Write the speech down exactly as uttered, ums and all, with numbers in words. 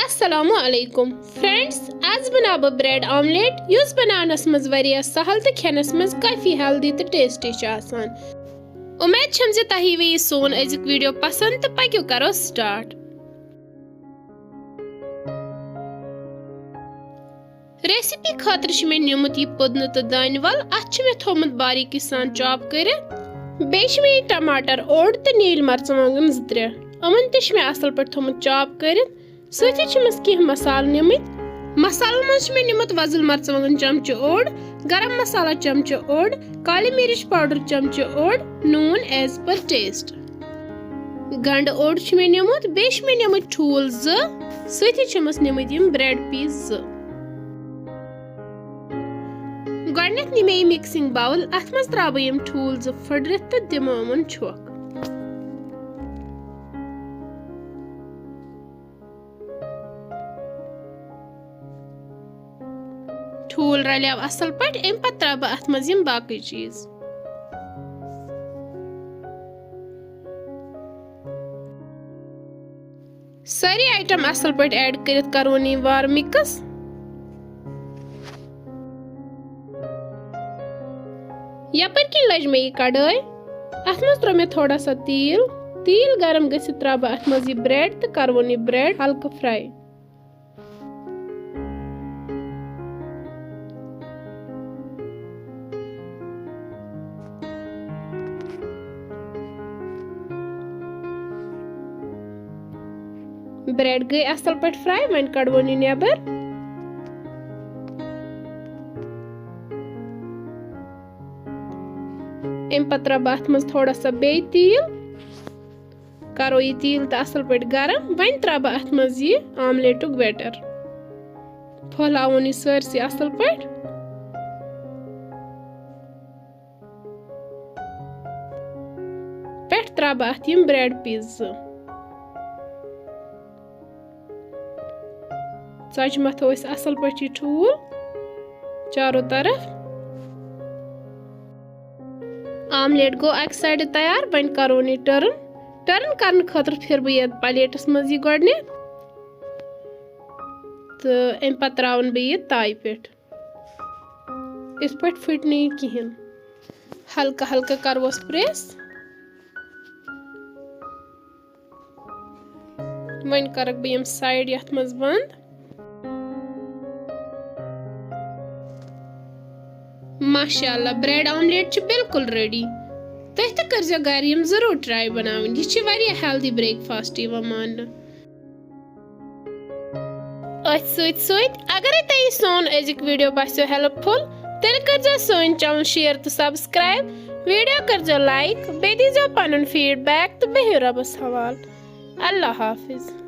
السلام علیکم فرینڈز، آز بناو بہٕ بریڈ آملیٹ، یُس بناونس منٛز واریاہ سہل تہٕ کھٮ۪نس منٛز کافی ہیلدی تہٕ ٹیسٹی چھُ آسان۔ امید چھم زِ تۄہہِ ییہِ سون أزیُک ویڈیو پسند تہٕ پٔکِو کرو سٹارٹ۔ ریسیپی خٲطرٕ چھُ مےٚ نیومُت یہِ پُدنہٕ تہٕ دانہِ ول۔ اتھ چھُ مےٚ تھوٚومُت باریٖکی سان چاپ کٔرِتھ۔ بیٚیہِ چھِ مےٚ یہِ ٹماٹر اوٚڑ تہٕ نیٖلۍ مرژٕوانٛگن زٕ ترٛےٚ۔ یِمن تہِ چھُ مےٚ اصل پٲٹھۍ تھوٚومُت چاپ کٔرِتھ۔ سۭتی چھِ مےٚ کینٛہہ مسالہٕ نِمٕتۍ۔ مسالن منٛز چھُ مےٚ نیومُت وۄزُل مرژٕوانٛگن چمچہٕ اوٚڑ، گرم مسالہ چمچہٕ اوٚڑ، کالی مرچ پاوڈر چمچہٕ اوٚڑ، نوٗن as per taste۔ گنڈٕ اوٚڑ چھُ مےٚ نیومُت، بیٚیہِ چھِ مےٚ نیمٕتۍ ٹھوٗل زٕ، سۭتی چھِمَس نیمٕتۍ یِم بریڈ پیٖس زٕ۔ گۄڈٕنٮ۪تھ نِمہٕ مےٚ یہِ مِکسِنٛگ باوُل، اَتھ منٛز ترٛاوٕ بہٕ یِم ٹھوٗل زٕ پھٕٹرِتھ تہٕ دِمہٕ یِمَن چھۄکھ۔ ٹھوٗل رلیو اصل پٲٹھۍ، امہِ پتہٕ ترٛاوٕ بہٕ اتھ منٛز یِم باقٕے چیٖز۔ سٲری آیٹم اصل پٲٹھۍ ایڈ کٔرِتھ کرون یہِ وار مِکس۔ یپٲرۍ کِنۍ لٔج مےٚ یہِ کڑٲے۔ اتھ منٛز ترٛوو مےٚ تھوڑا سا تیٖل۔ تیٖل گرم گٔژھِتھ ترٛاوٕ بہٕ اتھ منٛز یہِ بریڈ تہٕ کرون یہِ بریڈ ہلکہٕ فراے۔ بریڈ گٔے اصل پٲٹھۍ فراے، وۄنۍ کڑوون یہِ نیبر۔ امہِ پتہٕ ترٛاوٕ بہٕ اتھ منٛز تھوڑا سا بیٚیہِ تیٖل۔ کرو یہِ تیٖل تہٕ اصل پٲٹھۍ گرم۔ وۄنۍ ترٛاوٕ بہٕ اتھ منٛز یہِ آملیٹُک بیٹر۔ پھۄلاوُن یہِ سٲرسٕے اصل پٲٹھۍ۔ پٮ۪ٹھ ترٛاوٕ بہٕ اتھ یِم بریڈ پیٖس زٕ۔ ژۄچہِ مَتھو أسۍ اصل پٲٹھۍ یہِ ٹھوٗل چارو طرف۔ آملیٹ گوٚو اکہِ سایڈٕ تیار، وۄنۍ کرون یہِ ٹرن۔ ٹرن کرنہٕ خٲطرٕ پھِرٕ بہٕ یتھ پلیٹس منٛز یہِ گۄڈٕنٮ۪تھ تہٕ امہِ پتہٕ ترٛاوَن بہٕ یہِ تایہِ پٮ۪ٹھ۔ یِتھ پٲٹھۍ پھٕٹہِ نہٕ یہِ کِہیٖنۍ۔ ہلکہٕ ہلکہٕ کروس پریس۔ وۄنۍ کرکھ بہٕ یِم سایڈ یتھ منٛز بند۔ ماشاء اللہ، بریڈ آملیٹ چھُ بالکل ریڈی۔ تُہۍ تہِ کٔرزیٚو گرِ یِم ضروٗر ٹراے بناوٕنۍ۔ یہِ چھِ واریاہ ہیلدی بریک فاسٹ یِوان ماننہٕ۔ أتھۍ سۭتۍ سۭتۍ اگرے تۄہہِ سون أزیُک ویڈیو باسیو ہیلپ فُل، تیٚلہِ کٔرزیٚو سٲنۍ چینل شیئر تہٕ سبسکرائب، ویڈیو کٔرزیٚو لائک، بیٚیہِ دیٖزیٚو پنُن فیڈ بیک تہٕ بِہِو رۄبس حوالہٕ۔ اللہ حافظ۔